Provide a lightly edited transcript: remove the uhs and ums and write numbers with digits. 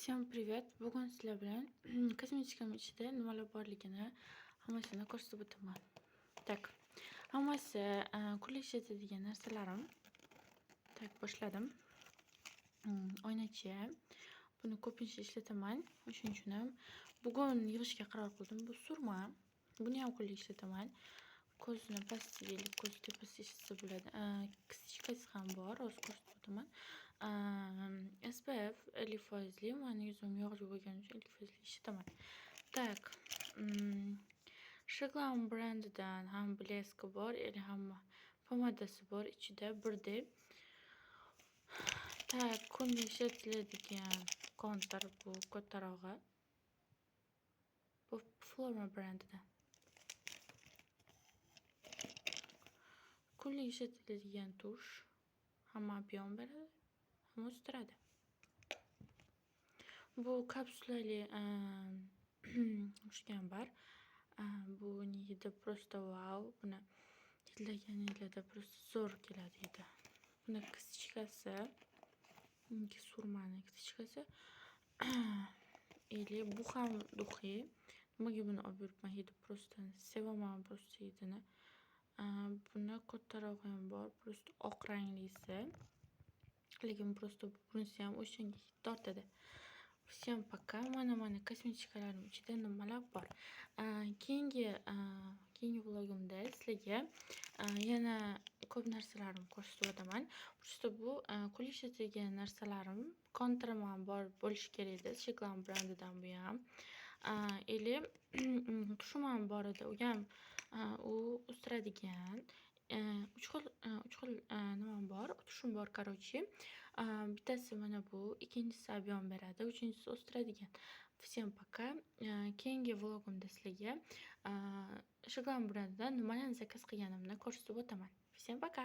Всем привет! Bugun sizlar bilan kosmetikam ichida nimalar borligini hammasini ko'rsatib o'taman. Так, hammasi kunlik ishlatadigan narsalarim. Так, boshladim. Oynacha. Buni ko'pincha ishlataman. O'shaning uchun ham bugun yig'ishga qaror qildim. Bu surma. Buni ham kunlik ishlataman. Ko'zni pastiga или ko'z tepasiga ishlatsa bo'ladi. Кисточка si ham bor, hozir ko'rsatib o'taman. SPF 50 foizli. Mani yuzim yog'li bo'lgani uchun 50 foizli ishlataman. Так, Sheglam brendidan ham блеск i bor, или ham pomadasi bor ichida birdek. Так, kunlik ishlatiladigan kontur, bu kattarog'i. Bu Flormar brendidan. Kunlik ishlatiladigan тушь ham объем beradi, ham o'stiradi. Bu kapsulali muşkambar. Buni hidi просто vau. Buni hidlaganinglarda просто zo'r keladi hidi. Buni кисточка si, surmani кисточка si. Или bu ham духи. Nimaga buni olib yuribman? Hidi просто sevaman, просто hidini. Buni kattarog'i ham bor, просто oq ranglisi. Lekin просто bunisi ham o'shanga hid tortadi. Всем пока. Mana mani kosmetikalarim ichida nimalar bor. Keyingi vlogimda sizlarga yana ko'p narsalarimni ko'rsatib o'taman. Просто bu kunlik ishlatadigan narsalarim. Konturim ham bor bo'lishi kerak edi. Sheglam brendidan bu ham. Или тушь im ham bor edi. U ham u o'stiradigan. Uch xil nimam bor, тушь im bor, короче. Bittasi mana bu, ikkinchisi объем beradi, uchinchisi o'stiradigan. Всем пока. Keyingi vlogimda sizlarga Sheglam brendidan nimalarni заказ qilganimni ko'rsatib o'taman. Всем пока.